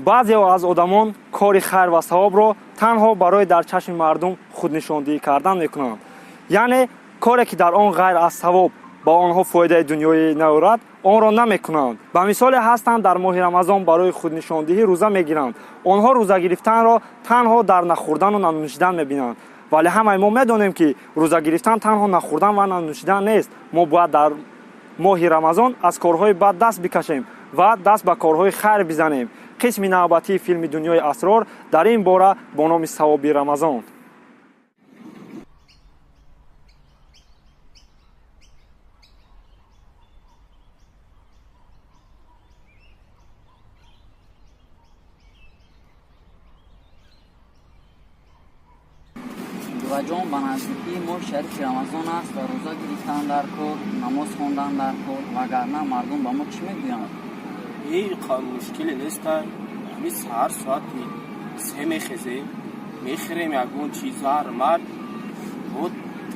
Баъзе аз одамон кори хайр ва савобро танҳо барои дар чашми мардум худнишондиҳӣ кардан мекунанд. Яъне коре ки дар он ғайр аз савоб ба онҳо фоидаи дунёӣ наорад, онро намекунанд. Ба мисоле ҳастанд дар моҳи Рамазон барои худнишондиҳӣ рӯза мегиранд. Онҳо рӯза гирифтанро танҳо дар нахӯрдану нанӯшидан мебинанд. Вале ҳамаи мо медонем, ки рӯза гирифтан танҳо нахӯрдан ва нанӯшидан нест. Мо бояд дар моҳи Рамазон аз корҳои бад даст бикашем ва даст ба корҳои хайр бизанем. Қисми навбатии филми «Дунёи асрор» дар ин бора бо номи «Савоби Рамазон». Ҷон, ба наздикии моҳи шарифи Рамазон аст ва рӯза гирифтан дар кор, намоз хондан дар кор, вагарна мардум ба мо чӣ мегӯянд? Ин мушкиле нест. Ҳамин саҳар соати 3 мехезем, мехӯрем ягон чиз зар мар,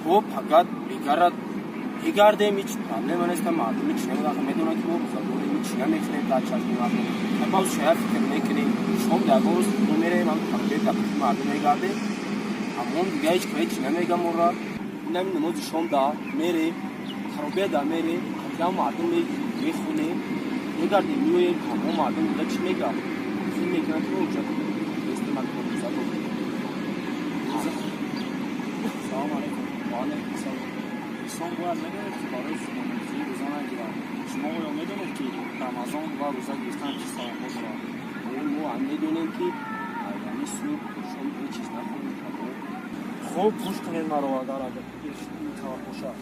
то пагат мегарад мегардем, ҳеҷ проблема нест. Мардум ҳеҷ намедонад, медонад ки мо рӯзадорем, ҳеҷ намехӯрем дар чашми мардум. Боз шояд фикр мекунем, шом ягон рӯз мерем, ҳам таробеҳ мардум мегардем, ҳамон дига ҳеҷ ҳеҷ намегам моро. Инами намози шом да мерем, таробеҳ да мерем, қабла мардум мехонем, мегардем, меоем, ҳамон мардум дига чӣ мегӯяд? Фикр мекунад ки мо уҷа нестем, рӯзадорем. Салом алейкум. Ва алейкум салом. Инсон бояд медонед, ки барои худомӯзӣ рӯза нагирад. Шумо оё медонед, ки Рамазон ва рӯза гирифтан чӣ савобҳо дорад? Мо ҳам медонем, ки яъни субҳ то шом ҳеҷ чиз нахӯрем. Хуб, гӯш кунед маро, агар ин тавр бошад.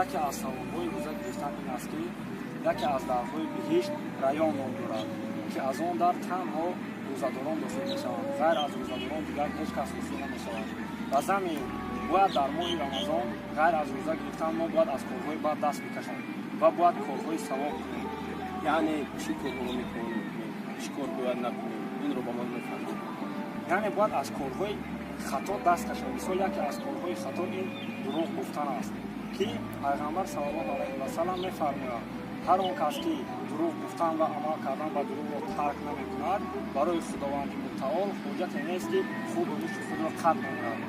Яке аз савобҳои рӯза гирифтан ин аст, ки яке аз дарҳои биҳишт Райён ном дорад, ки аз он дар танҳо рӯзадорон дохил мешаванд. Ғайр аз рӯзадорон дигар ҳеҷ кас дохил намешавад. Ба замин бояд дар моҳи Рамазон ғайр аз рӯза гирифтан мо бояд аз корҳои бад даст бикашем ва бояд корҳои савоб кунем. Яъне чӣ корҳоро метавонем кунем, чӣ кор бояд накунем, инро ба мо мефаҳмед? Яъне бояд аз корҳои хато даст кашем. Мисол, яке аз корҳои хато ин дурӯғ гуфтан аст, ки Пайғамбар саллаллоҳу алайҳи васаллам мефармояд: ҳар он кас ки дурӯғ гуфтан ва амал кардан ба дурӯғро тарк намекунад, барои Худованди мутаол ҳуҷҷате нест, ки худу гӯшти худро қатл намояд.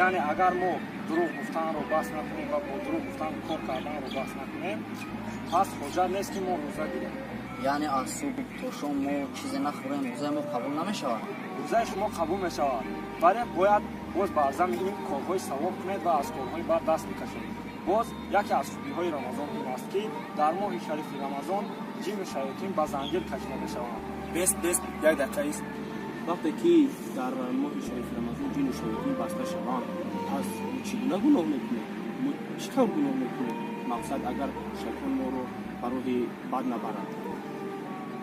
Яъне агар мо дурӯғ гуфтанро бас накунем ва бо дурӯғ гуфтан кор карданро бас накунем, пас ҳуҷҷат нест, ки мо рӯза гирем. Яъне аз субҳ то шом мо чизе нахӯрем, рӯзаи мо қабул намешавад? Рӯзаи шумо қабул мешавад, вале бояд боз бар зами ин корҳои савоб кунед ва аз корҳои бад даст бикашед. Боз яке аз хубиҳои Рамазон ин аст, ки дар моҳи шарифи Рамазон ҷину шаётин ба занҷир кашида мешаванд. Бест, бест, як дақиқа ист. Вақте ки дар моҳи шарифи Рамазон ҷину шаётин баста шаванд, пас мо чӣ гуна гуноҳ мекунем? Мо чӣ тавр гуноҳ мекунем? Мақсад, агар шайтон моро ба роҳи бад набарад.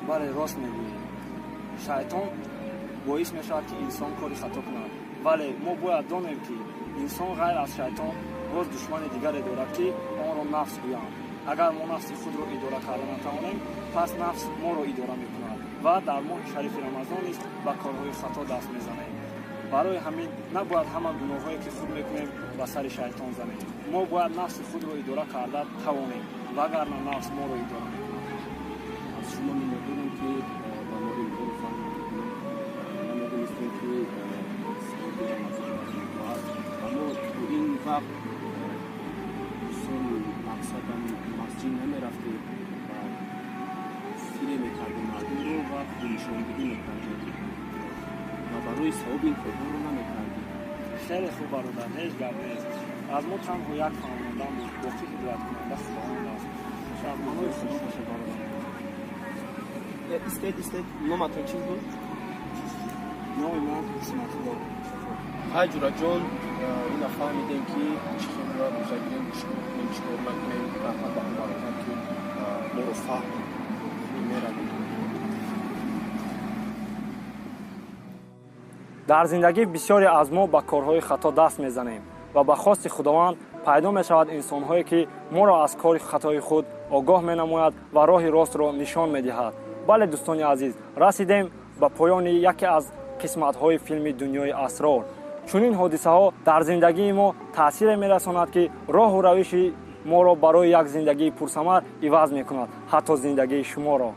Бале, рост мегӯӣ. Шайтон боис мешавад, ки инсон кори хато кунад. Вале мо бояд донем, ки инсон ғайр аз шайтон боз душмани дигаре дорад, ки онро нафс гӯянд. Агар мо нафси худро идора карда натавонем, пас нафс моро идора мекунад ва дар моҳи шарифи Рамазон низ ба корҳои хато даст мезанем. Барои ҳамин набояд ҳама гуноҳҳое ки худ мекунем ба сари шайтон занем. Мо бояд нафси худро идора карда тавонем, вагарна нафс моро идора мекунад. Аз шумо миннатдорем, ки ба мо инҳоро фаҳмондед. Намедонистем, ки савоби Рамазон аст ва мо то ин вақт соли мақсадам масҷид намерафтем ва фире мекардем мардумро ва худнишондиҳӣ мекардем ва барои савоби ин корҳоро намекардем. Хеле хуб, бародар, ҳеҷ гап нест. Аз мо танҳо як фаҳмондан буд, боқӣ ҳидояткунанда Худованд аст. Паноҳи Худо бошед, бародар. Истед, истед, номатон чӣ буд? Номи ман Исматулло. Ҳай, ҷураҷон, ина фаҳмидем, ки чӣ хел бояд рӯза гирем, чӣ кор кунем, чӣ кор накунем. Раҳмат ба он бародар, ки моро фаҳмид. Меравем. Дар зиндагӣ бисёре аз мо ба корҳои хато даст мезанем ва ба хости Худованд пайдо мешавад инсонҳое, ки моро аз кори хатои худ огоҳ менамояд ва роҳи ростро нишон медиҳад. Бале, дӯстони азиз, расидем ба поёни яке аз қисматҳои филми «Дунёи асрор». Чунин ҳодисаҳо дар зиндагии мо таъсире мерасонад, ки роҳу равиши моро барои як зиндагии пурсамар иваз мекунад, ҳатто зиндагии шуморо.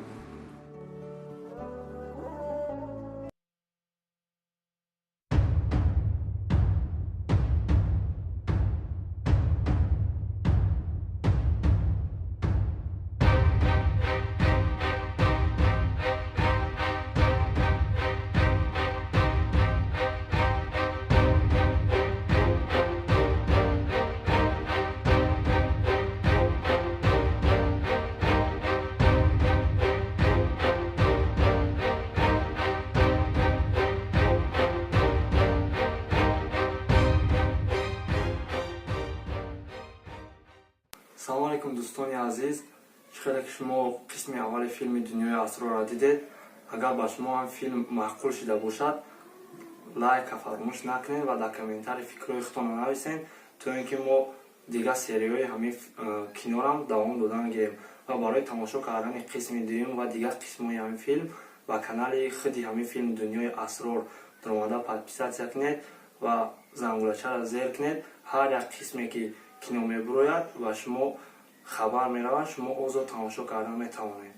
Алайкум, дӯстони азиз! Чӣ хеле ки шумо қисми аввали филми «Дунёи асрорро» дидед, агар ба шумо ҳам филм маъқул шида бошад, лайка фаромӯш накунед ва дар комментарий фикрҳои худтонро нависед, то ин ки мо дигар серияҳои ҳамин кинорам давом додан гирем. Ва барои тамошо кардани қисми дуюм ва дигар қисмҳои ҳамин филм ба канали худи ҳамин филм, «Дунёи асрор», даромада подписаться кунед ва зангулачаро зер кунед. Ҳар як қисме ки кино мебурояд, ба шумо хабар меравад, шумо озод тамошо кардан метавонед.